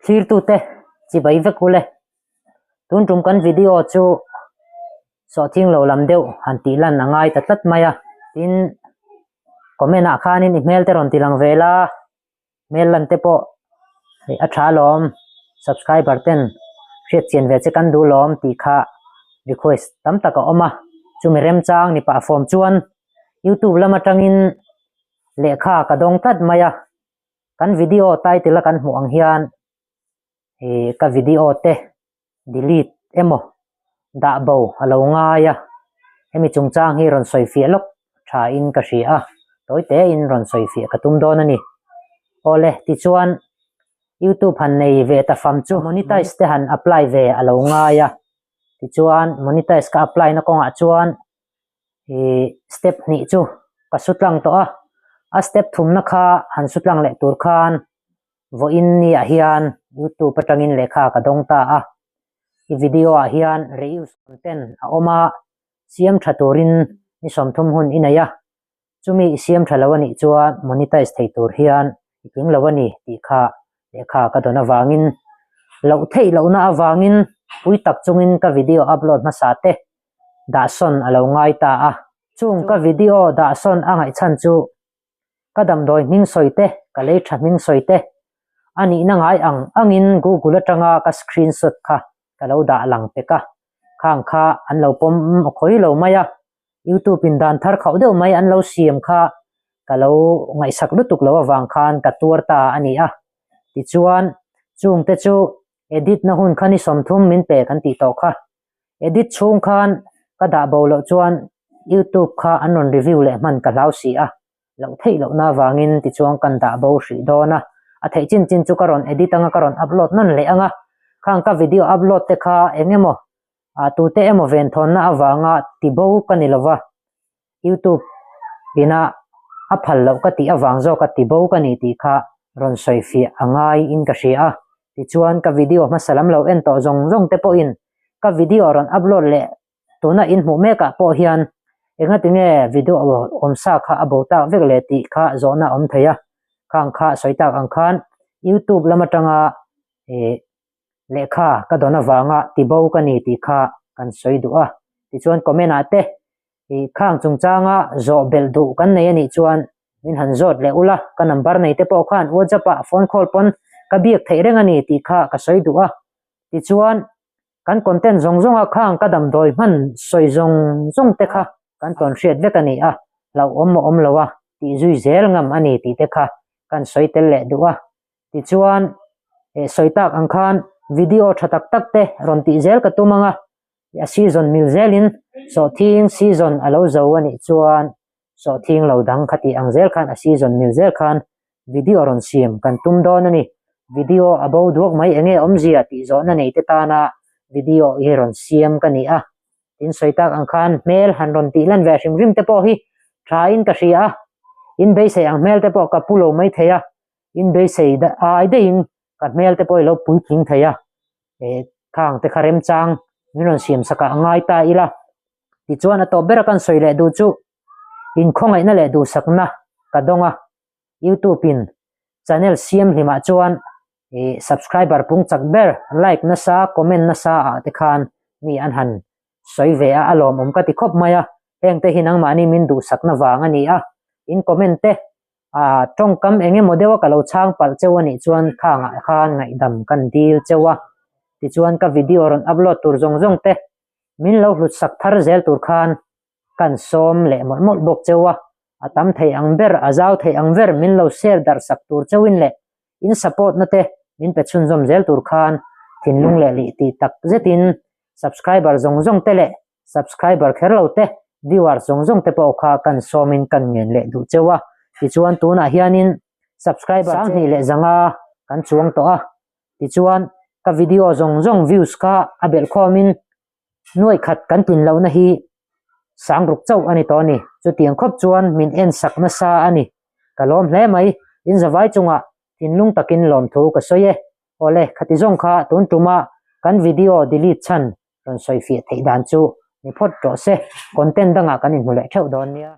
Thlirtute chibai vek ule. Tun tum kan video chu sawhthing lo lam deuh han tih lan a ngai ta tlat mai a. Tin, comment ah khanin i hmel te rawn ti lang ve la, hmel lan te pawh hei a tha alawm, subscriber ten hriat chian ve che kan duh lawm tih kha request tam tak a awm a. Chumi remchang ni pah fawm chuan youtube lam atangin lehkha ka dawng tlat mai a. Kan video title a kan hmuh ang hian ih ka video te delete emaw dah bo a lo ngai a, hemi chungchang hi rawn sawi fiah lawk tha in ka hria a, tawi te in rawn sawi fiah ka tum dawn a ni. Awle tichuan youtube han nei ve ta fam chu monetize te han apply ve a lo ngai a, tichuan monetize ka apply na kawngah chuan ih step hnih chu ka su tlang tawh a, a step thumna kha han su tlang leh tur khan vawiin ni ah hian youtube atangin lehkha ka dawng ta a, i video ah hian reuse content a awm a, siam tha turin ni sawmthum hun i nei a. Chumi i siam tha lo a nih chuan monetize thei tur hian i tling lo a ni tih kha lehkha ka dawn avangin loh theih lohna avangin pui tak chungin ka video upload hmasa te dahsawn a lo ngai ta a. Chung ka video dahsawn a ngaihchhan chu ka damdawi hming sawi te, ka lei tha hming sawi te a nihna ngai ang angin Google atanga ka screenshot kha ka lo dah lang pek a, khang kha an lo pawm khawi lo mai a. Youtube in dan thar khauh deuh mai an lo siam kha ka lo ngaihsak lutuk lo avang khan ka tuar ta a ni a. Tichuan, chungte chu edit na hun kha ni 30 min pe kan tih tawh kha. Edit chhung khan ka dah bo loh chuan youtube kha an rawn review leh hman ka hlau si a, loh theih lohna avangin tichuan kan dah bo hrih dawn a. A theih chin chin chu ka rawn edit anga ka rawn upload nawn leh anga, khang ka video upload te kha eng emaw Ah tute emaw venthawnna avanga tibo ka ni lova, YouTube ina a phal loh ka tih avang zawka tibo ka ni tih kha rawn sawi fiah a ngai in ka hria a. Tichuan ka video hmasa lam lo en tawh zawng zawng te pawhin ka video rawn upload leh tuna in hmuh mekah pawh hian engati nge video awmsa kha a bo tak vek leh tih kha zawhna a awm thei a. Khang kha sawi tak ang khan YouTube lam atanga ih Lehkha ka dawn avanga tibo ka ni tih kha kan sawi duh a, tichuan comment ah te ih khang chungchanga zawh belh duh kan nei anih chuan min han zawt leh ula, ka number nei te pawh khan WhatsApp ah phone call pawn ka biak theih reng a ni tih kha ka sawi duh a, tichuan kan content zawng zawng a khang ka damdawi hman sawi zawng zawng te kha kan tawn hriat vek a ni a, hlauhawm maw awm lo a tih zui zel ngam a ni tih te kha kan sawi tel leh duh a. Tichuan, eh sawi tak ang khan video tha tak tak te rawn tih zel ka tum ang a, a season mil zelin sawhthing season a lo zo a nih chuan sawhthing lo dang kha tih ang zel khan a season mil zel khan video rawn siam kan tum dawn a ni. Video a bo duak mai enge awmzia tih zawhna nei te tana video hi rawn siam ka ni a. Tin sawi tak ang khan hmel han rawn tih lan ve hrim hrim te pawh hi tha in ka hria a, in beisei ang hmel te pawh ka pu lo mai thei a. In beisei ai daihin ka hmel te pawh i lo puitling thei a, eh khang te kha remchang min rawn siam sak ah a ngai ta ila. Tichuan a tawp bera kan sawi leh duh chu inkhawngaihna leh duhsakna ka dawng a, YouTube in channel siam hlimah chuan eh subscriber pung chak ber, like nasa, comment nasa ah te khan mi an han sawi ve a, a lawmawm ka ti khawp mai a, heng te hi nangmahni min duhsakna vang a ni a, in comment te A tawngkam eng emaw deuha ka lo chhang palh cheu a nih chuan khangah khan ngaihdam kan dil cheu a, tichuan ka video rawn upload tur zawng zawng te min lo hlut sak thar zel tur khan kan sawm leh mawlh mawlh bawk cheu a, a tam thei ang ber, a zau thei ang ber min lo share darh sak tur cheuin leh in support na te min pe chhunzawm zel tur khan thinlung leh lih tih tak zetin subscriber zawng zawng te leh Subscriber kher lo te, viewers zawng zawng te pawh kha kan sawmin kan ngen leh duh cheu a. Tichuan tunah hianin subscriber 2500 kan chuang tawh a. Tichuan ka video zawng zawng views kha a belh khawmin nuaih khat kan tlin lohna hi 6000 chauh a ni tawh a ni. Chutiang khawp chuan min en sak nasa a ni. Ka lawm hle mai. In zavai chungah thinlung takin lawmthu ka sawi e. Awle, khati zawng kha tun tuma kan video delete chhan rawn sawi fiah theih dan chu ni phawt rawh se, content dangah kan inhmu leh theuh dawn nia.